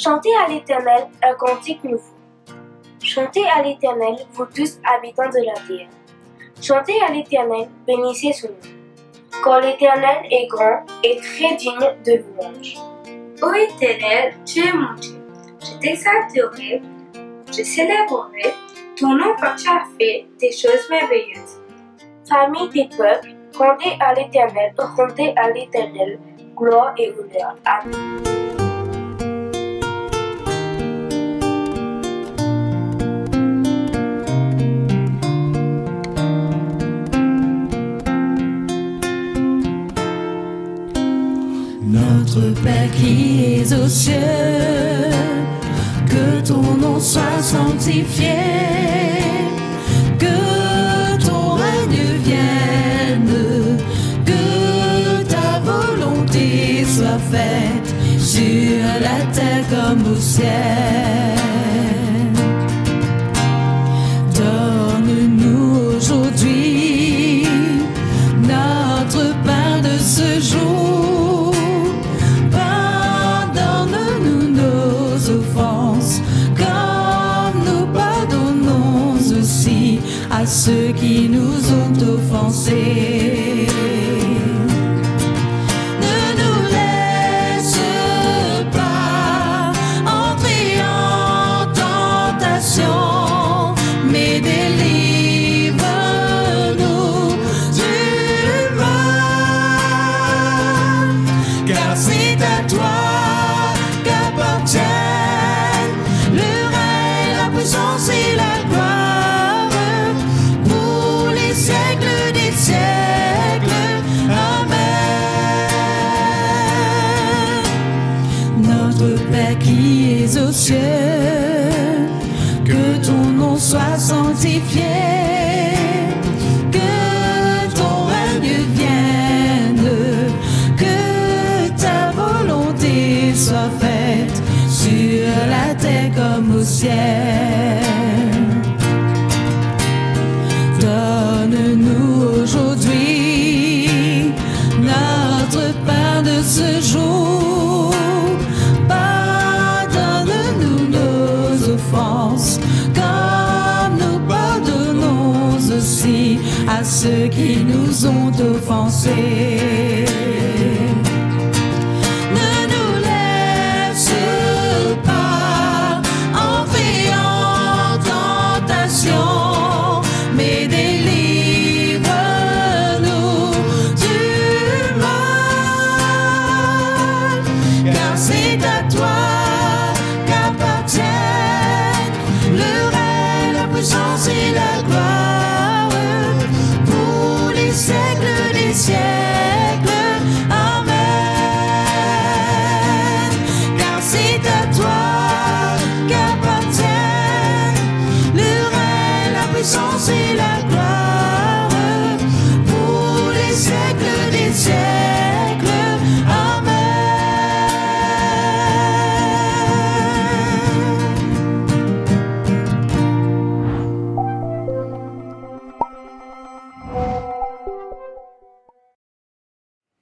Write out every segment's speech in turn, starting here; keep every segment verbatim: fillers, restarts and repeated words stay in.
Chantez à l'Éternel un cantique nouveau. Chantez à l'Éternel, vous tous habitants de la terre. Chantez à l'Éternel, bénissez son nom. Car l'Éternel est grand et très digne de louange. Ô Éternel, tu es mon Dieu. Je t'exalterai, je célébrerai ton nom, car tu as fait des choses merveilleuses. Famille des peuples, rendez à l'Éternel, rendez à l'Éternel gloire et honneur. Amen. Notre Père qui es aux cieux, que ton nom soit sanctifié, que ton règne vienne, que ta volonté soit faite sur la terre comme au ciel. Donne-nous aujourd'hui notre pain de ce jour. Pardonne-nous nos offenses, comme nous pardonnons aussi à ceux qui nous ont offensés. Ne nous laisse pas entrer en tentation, mais délivre-nous du mal, car c'est à toi qu'appartiennent le règne, la puissance et la gloire pour les siècles des siècles. Amen. Notre Père qui es aux cieux, que ton nom soit sanctifié, que ton règne vienne, que ta volonté soit faite sur la terre comme au ciel. Donne-nous aujourd'hui notre pain de ce jour. Pardonne-nous nos offenses, comme nous pardonnons aussi à ceux qui nous ont offensés. Ne nous laisse pas entrer en tentation, mais délivre-nous du mal, car c'est à toi qu'appartiennent le règne, la puissance et la gloire pour les siècles des siècles. Amen. Car c'est à toi qu'appartiennent le règne, la puissance et la gloire pour les siècles des siècles. Amen.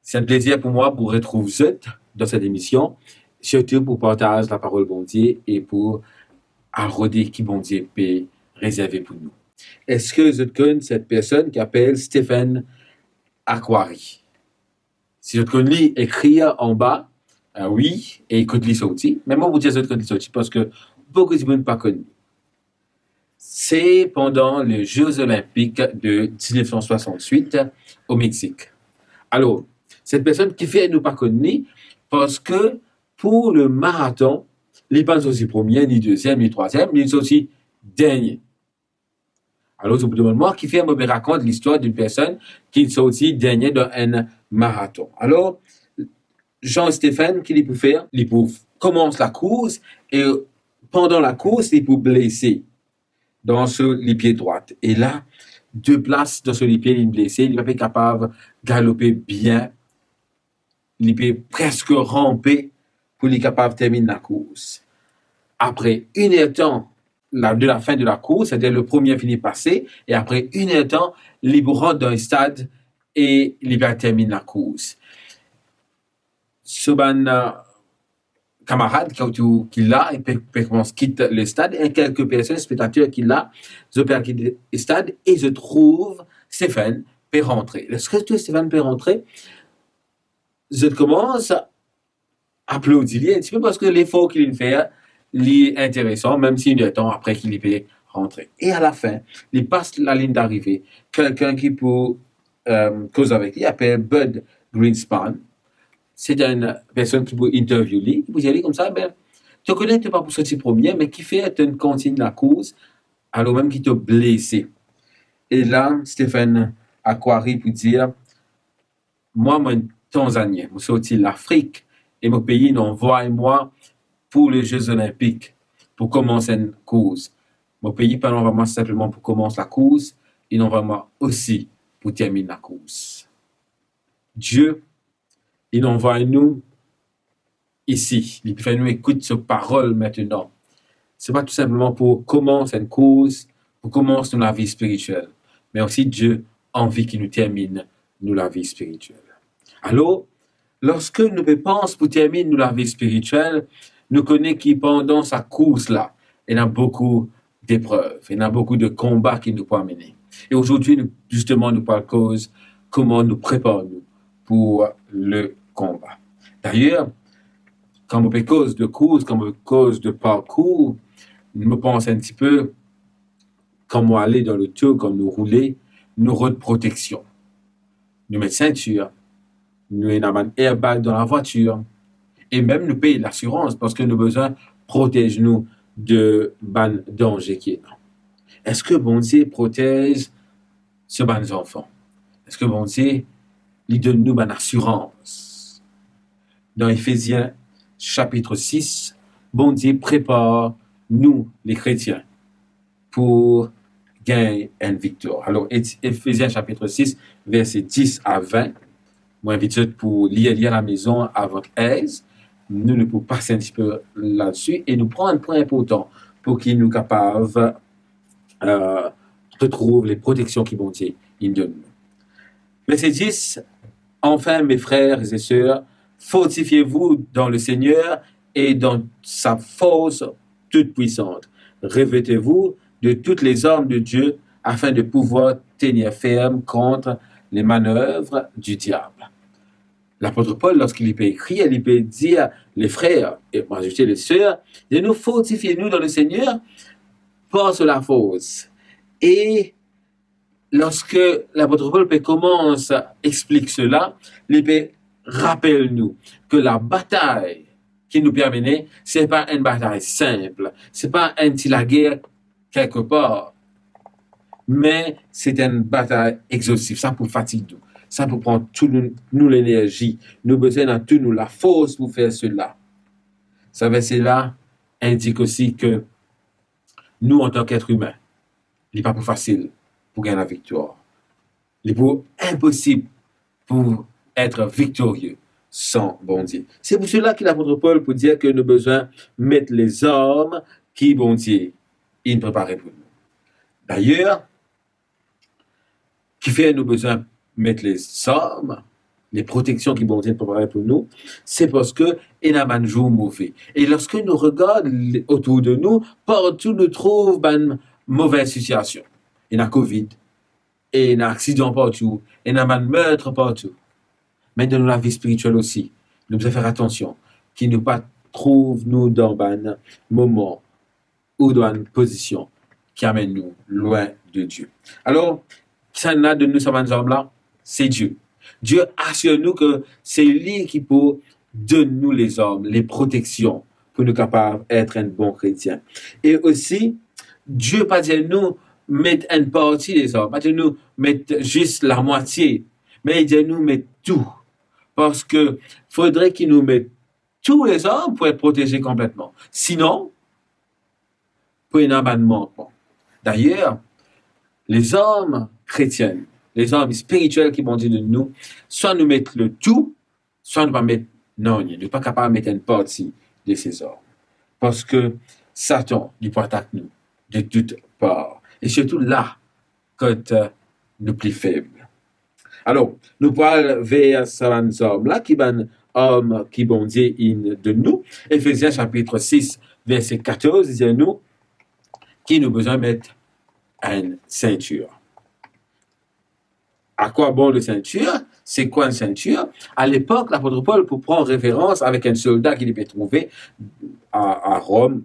Se enn plezir pou mwa pou retrouv zot dan set emision, sirtou pou partaz laparol Bondie e pou al rode ki Bondie pe rezerve pou nou. Eski zot konn set personn ki apel Stephen Akhwari? Si zot konn li, ekrir anba, eh, wi, e kot li sorti. Me mwa pou dir zot kot li sorti, parski boukou dimoun pa konn li. Se pandan les Jeux Olympiques de dix-neuf cent soixante-huit au Mexique. Alor, set personn, kifer nou pa konn li? Parski pou le maraton, li pa sorti premie, ni deziem, ni trwaziem, li sorti dernie. Alor, zot pou demann mwa, kifer mo pe rakont listwar d'enn personn ki sorti dernie dan enn maraton? Alor, Jean Stephen, ki li pou fer? Li pou komans lakours e pandan lakours, li pou blese dan so lipie drwat. E la, de plas dan so lipie, li blese, li pa pe kapav galope bien. Li pe preske ranpe pou li kapav terminn lakours. Apre inertan la, de la fin de lakours, setadir le premie fini pase, e apre inertan, li pou rant dan stad e li pe al terminn lakours. So bann, eh, kamarad ki, ki la, e pe, pe koumans kit lestad, e kelke personn, spektater ki la, zot pe al kit lestad, e zot trouv Stephen pe rantre. Lerski zot trouv Stephen pe rantre, zot koumans aplodi li enn tipe, parski lefor ki li fer, li interesan, mem si inertan apre ki li pe rantre. E alafin, li pas lalinn darive, kelkenn ki pou, eh, koz avek li, apel Bud Greenspan. Se enn personn ki pou interview li, ki pou dir li koumsa, be, to kone to pa pou sorti premie, me kifer to kontign lakours, alor mem ki to blese? E la, Stephen Akhwari pou dir, mwa, mo enn Tanzanien, mo sorti Lafrik, e mo pei inn anvway mwa pou le Ze Olinpik, pou koumans enn kours. Mo pei pa'nn anvway mwa sinpleman pou koumans lakours, inn anvway mwa osi pou terminn lakours. Die, inn anvway nou isi, li pe fer nou ekout so parol aster. Se pa tou sinpleman pou koumans enn kours, pou koumans nou lavi spiritiel, me osi Die anvi ki nou terminn nou lavi spiritiel. Alor, lerski nou pe pans pou terminn nou lavi spiritiel, nou kone ki pandan sa kours la, ena boukou deprev, ena boukou de konba ki nou pou amene. E azordi, nou, zisteman, nou pou al koz kouma nou prepar nou pou le konba. Dayer, kan mo pe koz de kours, kan mo pe koz de parkour, mo pans enn tipe, kan nou ale dan loto, kan nou roule, nou rod proteksion. Nou met sintir, nou ena bann airbag dan lavwatir, e mem nou pey lasirans, parski nou bizin protez nou de bann danze ki ena. Eski Bondie protez so bann zanfan? Eski Bondie li donn nou bann asirans? Dan Efezien sapit sis, Bondie prepar nou, le kretien, pou gagn enn viktwar. Alor, Et-, Efezien sapit sis, verse dis a vin, mo invit zot pou lir li alamezon avek ez. Nou, nou pou pas enn tipe ladsi e nou pran enn pwin inportan pou ki nou kapav, eh, retrouv le proteksion ki Bondie inn donn nou. Verse dis, Enfin, mes frères et sœurs, fortifiez-vous dans le Seigneur et dans sa force toute puissante. Revêtez-vous de toutes les armes de Dieu afin de pouvoir tenir ferme contre les manœuvres du diable. Lapot Pol, lerski li pe ekrir, li pe dir, les frères, e mo azoute les sœurs, de nou fortifie nou dan le Seigneur par so lafors. E lerski lapot Pol pe koumans explik sela, li pe rapel nou ki labatay ki nou pe amene, se pa enn batay sinp, se pa enn ti lager kelkepar, me se enn batay exostif. Sa pou fatig nou, sa pou pran tou nou, nou lenerzi. Nou bizin ena tou nou lafors pou fer sela. Sa verse la indik osi ki nou, antan ki etre imin, li pa pou fasil pou gagn laviktwar. Li pou inposib pou etre viktorie san Bondie. Se pou sela ki lapot Pol pou dir ki nou bizin met lezarm ki Bondie inn prepare pou nou. Dayer, kifer nou bizin met lezarm, le proteksion ki Bondie inn prepare pou nou, se parski ena bann zour move. E lerski nou regard le-, otour de nou, partou nou trouv bann move sitiasion. Ena covid, ena aksidan partou, ena bann mertre partou. Me dan nou lavi spiritiel osi, nou bizin fer atansion ki nou pa trouv nou dan bann moman ou dan enn pozision ki amenn nou lwin de Die. Alor, kisannla donn nou sa bann zarm la? Se Die. Die asir nou ki se li ki pou donn nou lezarm, le proteksion pou nou kapav etre enn bon kretien. E osi, Die pa dir nou met enn parti lezarm, pa dir nou met zis lamwatie, me li dir nou met tou. Parski fodre ki nou met tou lezarm pou et proteze konpletman. Sinon, pou ena bann mankman. Dayer, lezarm kretien, lezarm spiritiel ki Bondie donn nou, swa nou met le tou, swa nou pa met nanye. Nou pa kapav met enn parti de se zarm. Parski Satan, li pou atak nou de tout par. E sirtou la, kot, eh, nou pli feb. Alor, nou pou al ver sa bann zarm la, ki bann arm ki Bondie inn donn nou. Efezien sapit sis, verse katorz, dir nou ki nou bizin met enn sintir. A kwa bon le sintir? Se kwa enn sintir? A lepok, lapot Pol pou pran referans avek enn solda ki li pe trouve a, a Rom,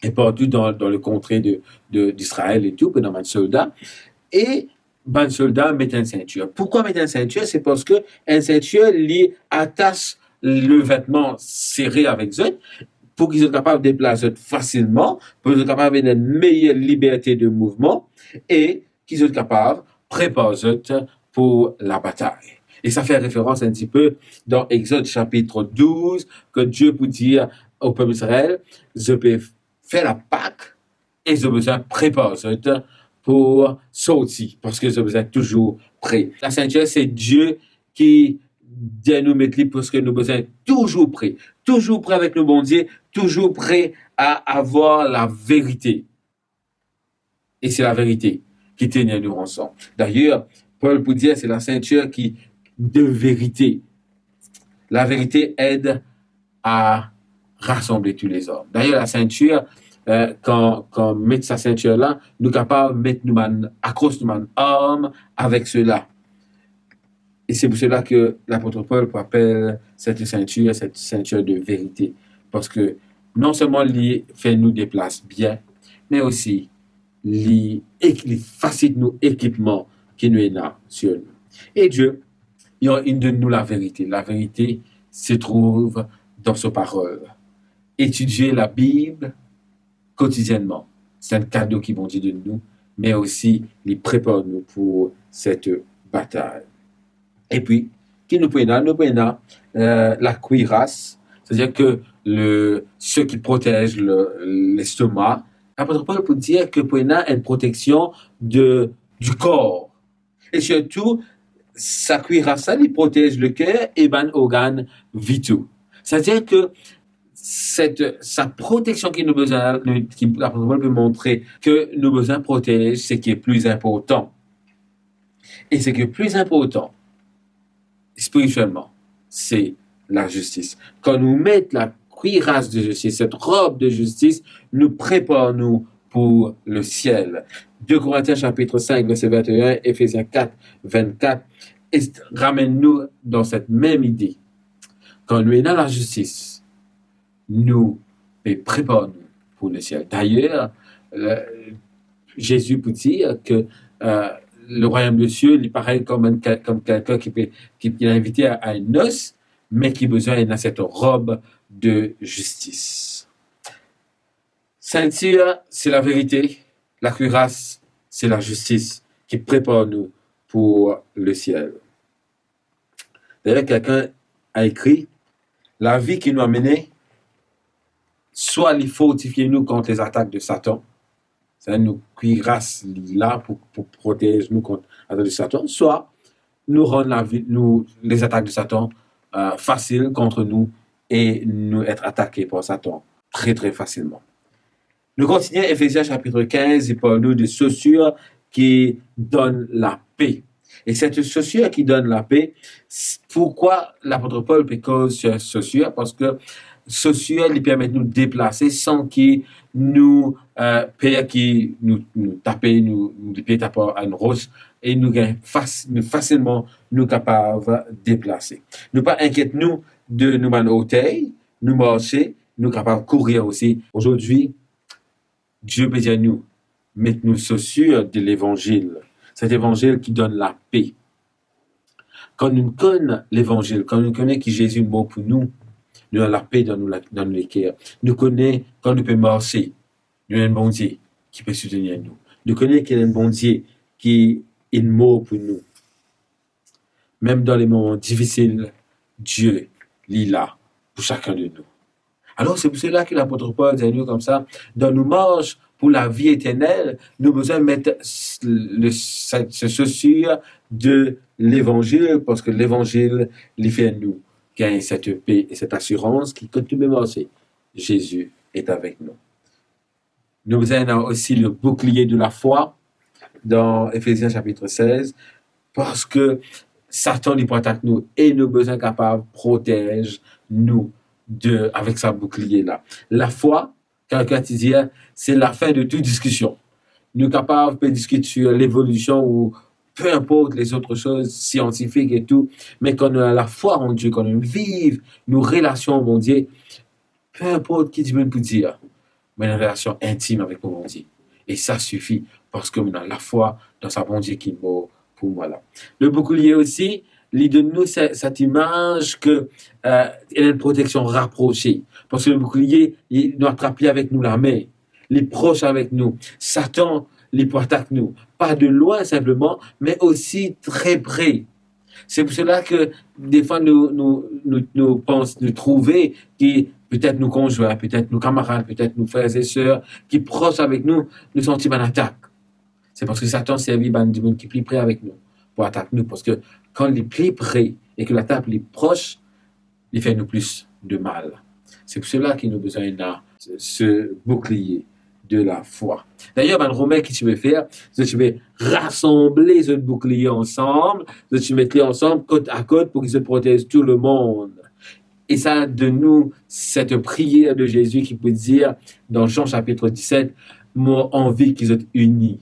e partou dan, dan le kontre de, de, d'Israel e tou, pe ena bann solda. E bann solda met enn sintir. Poukwa met enn sintir? Se parski enn sintir, li atas le vetman sere avek zot, pou ki zot kapav deplas zot fasilman, pou zot kapav ena enn meyer liberte de mouvman, e ki zot kapav prepar zot pou labatay. E sa fer referans enn tipe dan Exod sapit douz, ke Die pou dir o pep Izrael, zot pe fer Lapak, e zot bizin prepar zot pou sorti, parski zot bizin touzour pre. Lasintir, se Die ki dir nou met li, parski nou bizin touzour pre, touzour pre avek nou Bondie, touzour pre a avoir laverite. E se laverite ki tenir nou ansam. Dayer, Pol pou dir se lasintir ki de verite. Laverite ed a rasanble tou lezom. Dayer, lasintir, eh, kan, kan met sa sintir la, nou kapav met nou bann, akros nou bann arm avek sela. E se pou sela ke lapot Pol pou apel set sintir, set sintir de verite. Parski non selman li fer nou deplas bien, me osi li ek-, li fasilite nou ekipman ki nou ena sir nou. E Die, li inn donn nou laverite. Laverite se trouv dan so parol. Etidie Labib kotidiennman, se enn kado ki Bondie donn nou, me osi li prepar nou pou set batay. Epi, ki nou pou ena? Nou pou ena, eh, lakwiras, setadir ke le, seki protez le, lestoma. Lapot Pol pou dir ke pou ena enn proteksion de, di kor. E sirtou, sa kwiras la, li protez leker e bann organ vital. Setadir ke set, sa proteksion ki nou bizin, nou, ki lapot Pol pe montre ke nou bizin protez seki pli inportan. E seki pli inportan, spiritielman, se lazistis. Kan nou met lakwiras de zistis, set rob de zistis, nou prepar nou pou lesiel. De Korintien sapit sink, verse vinteen, Efezien kat, vennkat, e ramenn nou dan set mem ide. Kan nou ena lazistis, nou pe prepar nou pou lesiel. Dayer, eh, Zezi pou dir ke, eh, le royaume de Dieu, li parey kom enn, kom kelkenn ki pe, ki, ki invite a, a enn nos, me ki bizin ena set rob de zistis. Sintir, se laverite, lakwiras, se lazistis ki prepar nou pou lesiel. Dayer, kelkenn a ekri, lavi ki nou amene, swa li fortifie nou kont lezatak de Satan, setadir nou kwiras li la pou, pou protez nou kont lazatak de Satan, swa nou rann lavi, nou, lezatak de Satan, eh, fasil kont nou e nou et atake par Satan tre, tre fasilman. Nou kontinie, Efezien sapit kinz, li parl nou de sosir ki donn lape. E set sosir ki donn lape, s-, poukwa lapot Pol pe koz sosir? Parski sosir, li permet nou deplase san ki nou, eh, per ki nou, nou tape, nou, nou lipie tap ar enn ros, e nou gagn fas-, nou fasilman nou kapav deplase. Nou pa inkiet nou de nou bann ortey, nou marse, nou kapav kourir osi. Azordi, Die pe dir nou, met nou sosir de levanzil, set levanzil ki donn lape. Kan nou konn levanzil, kan nou kone ki Zezi mor pou nou, nou ena lape dan nou la-, dan nou leker. Nou kone kan nou pe marse, nou ena enn Bondie ki pe soutenir nou. Nou kone ki ena enn Bondie ki inn mor pou nou. Mem dan lemoman difisil, Die, li la pou sakenn de nou. Alor, se pou sela ki lapot Pol dir nou koumsa, dan nou mars pou lavi eternel, nou bizin met s-, le, se, se sosir de levanzil, parski levanzil, li fer nou gagn set pe e set asirans ki, kot nou pe marse, Zezi est avec nous. Nou bizin ena osi le bouclier de la foi, dan Efezien sapit sez, parski Satan, li pou atak nou e nou bizin kapav protez nou de, avek sa boukliye la. Lafwa, kan, kan ti dir, se lafin de tou diskision. Nou kapav pe diskit sir levolision ou pe inport lezot soz siantifik e tou, me kan nou ena lafwa an Die, kan nou viv nou relasion ar Bondie, pe inport ki dimoun pou dir, mo ena relasion intim avek mo Bondie. E sa sifi, parski mo ena lafwa dan sa Bondie ki mor pou mwa la. Le boukliye osi, li donn nou se-, set imaz ke, eh, ena enn proteksion raprose. Parski le boukliye, li, nou atrap li avek nou lame. Li pros avek nou. Satan, li pou atak nou. Pa de lwin sinpleman, me osi tre pre. Se pou sela ke defwa nou, nou, nou, nou pans, nou trouve ki petet nou konzwin, petet nou kamarad, petet nou frer e ser ki pros avek nou, nou santi bann atak. Se parski Satan servi bann dimoun ki pli pre avek nou pou atak nou. Parski kan li pli pre e ki latak li pros, li fer nou plis de mal. Se pou sela ki nou bizin ena se, se boukliye de lafwa. Dayer, bann Romin ki ti pe fer, zot ti pe rasanble zot boukliye ansam, zot ti met li ansam kot a kot pou ki zot protez tou lemond. E sa donn nou set priyer de Zezi ki pou dir dan Zan sapit diset, "Mo anvi ki zot ini."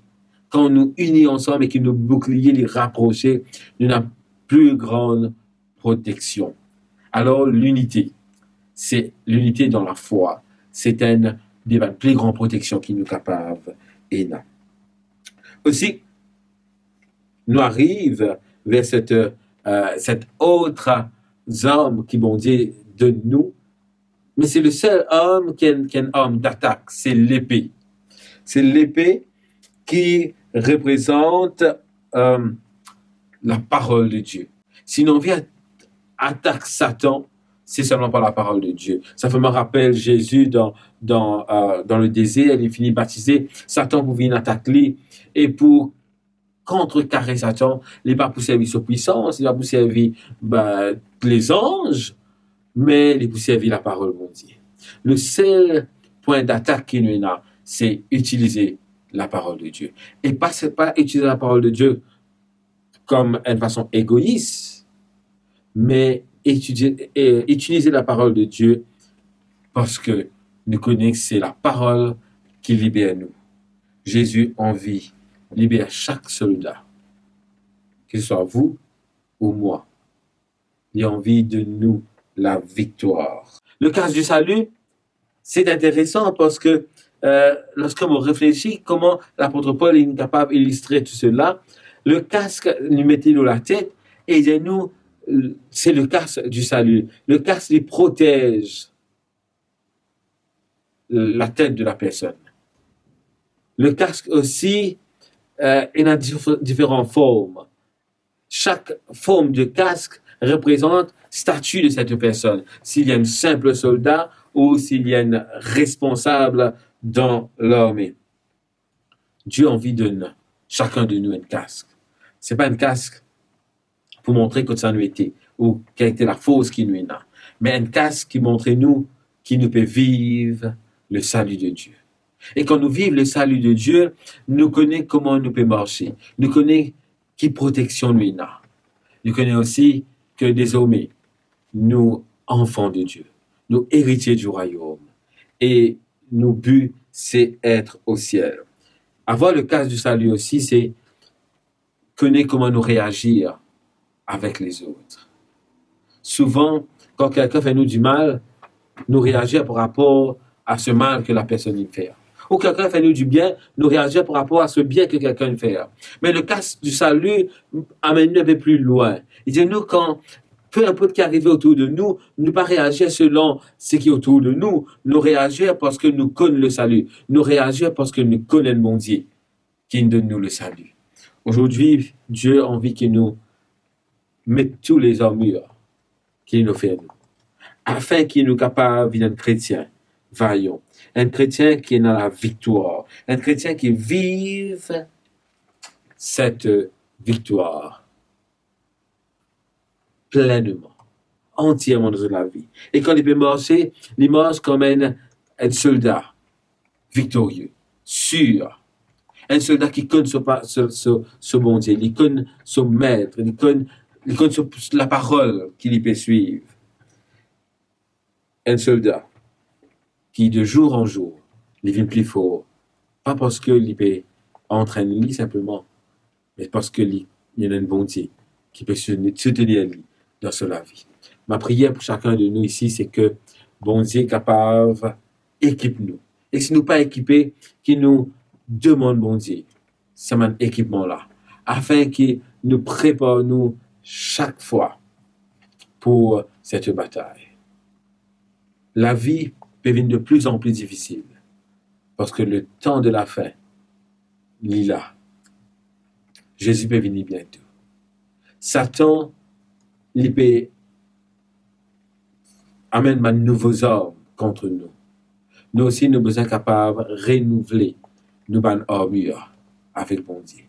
Kan nou ini ansam e ki nou boukliye li raprose, nou ena pli gran proteksion. Alor, linite, se linite dan lafwa, se enn de bann pli gran proteksion ki nou kapav ena. Osi, nou ariv ver set, eh, set lot zarm ki Bondie donn nou, me se le sel arm ki enn, ki enn arm datak, se lepe. Se lepe ki reprezant, eh, laparol de Die. Si nou anvi at-, atak Satan, se selman par laparol de Die. Sa fer mwa rapel Zezi dan, dan, eh, dan ledezer, li fini batize, Satan pou vinn atak li, e pou kontrekare Satan, li pa pou servi so pwisans, li pa pou servi, ba, lezanz, me li pou servi laparol Bondie. Le sel pwin datak ki nou ena, se itilize laparol de Die. E pa, se pa itilize laparol de Die kom enn fason egois, me itilize, eh, itilize laparol de Die parski nou kone ki se laparol ki liber nou. Zezi anvi liber sak solda, ki se swa vou ou mwa. Li anvi donn nou laviktwar. Le casque du salut, se interesan parski, eh, lorski mo reflesi kouma lapot Pol inn kapav ilistre tou sela, le casque li mete lor latet, e li dir nou, eh, se le casque du salut. Le casque li protez latet de la personn. Le casque osi, eh, ena dif-, diferan form. Sak form de casque reprezant stati de set personn, si li enn sinp solda ou si li enn responsab dan larme. Die anvi donn sakenn de nou enn casque. Se pa enn casque pou montre kot sa nou ete ou kale lafors ki nou ena, me enn casque ki montre nou ki nou pe viv le salut de Die. E kan nou viv le salut de Die, nou kone kouma nou pe marse, nou kone ki proteksion nou ena. Nou kone osi ke dezorme nou anfan de Die, nou eritie di rwayom, e nou bi se et o siel. Avoir le casque du salut osi, se kone kouma nou reazir avek lezot. Souvan, kan kelkenn fer nou dimal, nou reazir par rapor a se mal ke la personn inn fer. Ou kelkenn fer nou dibien, nou reazir par rapor a se bien ke kelkenn inn fer. Me le casque du salut amenn nou enpe pli lwin. Li dir nou kan, pe inport ki arive otour de nou, nou pa reazir selon seki otour de nou, nou reazir parski nou konn le salut, nou reazir parski nou konn enn Bondie ki donn nou le salut. Aujourd'hui, Die anvi ki nou met tou lezarmir ki li ofer nou, afin ki nou kapav vinn enn kretien vayan, enn kretien ki ena laviktwar, enn kretien ki viv set viktwar plenman, antierman dan so lavi. E kan li pe marse, li mars kouma enn, enn solda viktorie, sir. Enn solda ki konn so pa-, so, so, so Bondie, li konn so met, li konn li konn so, laparol ki li pe swiv. Enn solda ki de zour an zour, li vinn pli for, pa parski li pe antrenn li sinpleman, me parski li, li ena enn Bondie ki pe soutni-, soutenir li dan so lavi. Ma priyer pou sakenn de nou isi, se ke Bondie kapav ekip nou. E si nou pa ekipe, ki nou demann Bondie sa bann ekipman la, afin ki nou prepar nou sak fwa pou set batay. Lavi pe vinn de pli an pli difisil, parski letan de lafin, li la. Zezi pe vini biento. Satan, li pe amenn bann nouvo zarm kont nou. Nou osi, nou bizin kapav renouvle nou bann armir avek Bondie.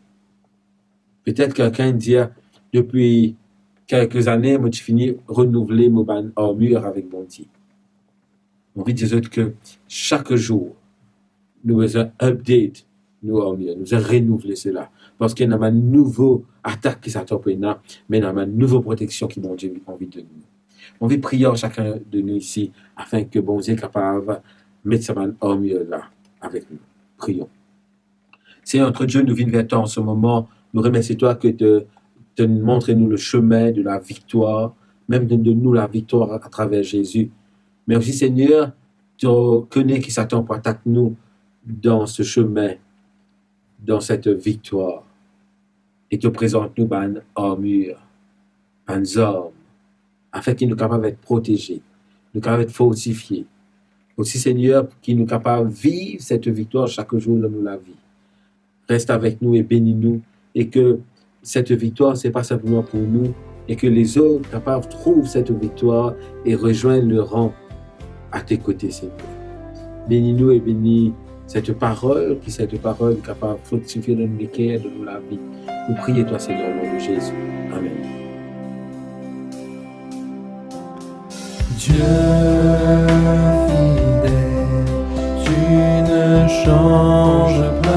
Petet kikenn dir, "Depi kelke zane, mo ti fini renouvle mo bann armir avek Bondie." Mo anvi dir zot ke sak zour, nou bizin update nou armir, nou bizin renouvle sela. Parski ena bann nouvo atak ki Satan pe ena, me ena bann nouvo proteksion ki Bondie anvi donn nou. Mo anvi priye ar sakenn de nou isi, afin ke Bondie kapav met sa bann armir la avek nou. Prions. Seigneur notre Dieu, nou vinn ver twa an se moman. Nou remersie twa ke to, to montre nou le chemin de la victoire, mem donn nou laviktwar atraver Zezi. Me osi, Seigneur, to kone ki Satan pou atak nou dan se chemin, dan set viktwar. E to prezant nou bann armir, bann zarm, afin ki nou kapav et proteze, nou kapav et fortifie. Osi, Seigneur, ki nou kapav viv set viktwar sak zour dan nou lavi. Res avek nou e beni nou, e ke set viktwar, se pa sinpleman pou nou, e ke lezot kapav trouv set viktwar e rezwenn le ran a to kote, Seigneur. Beni nou e beni set parol, ki set parol kapav fortifie dan nou leker, dan nou lavi. Nou priye twa, Seigneur, o nom de Zezi. Amen. Dieu fidèle, tu ne changes pas.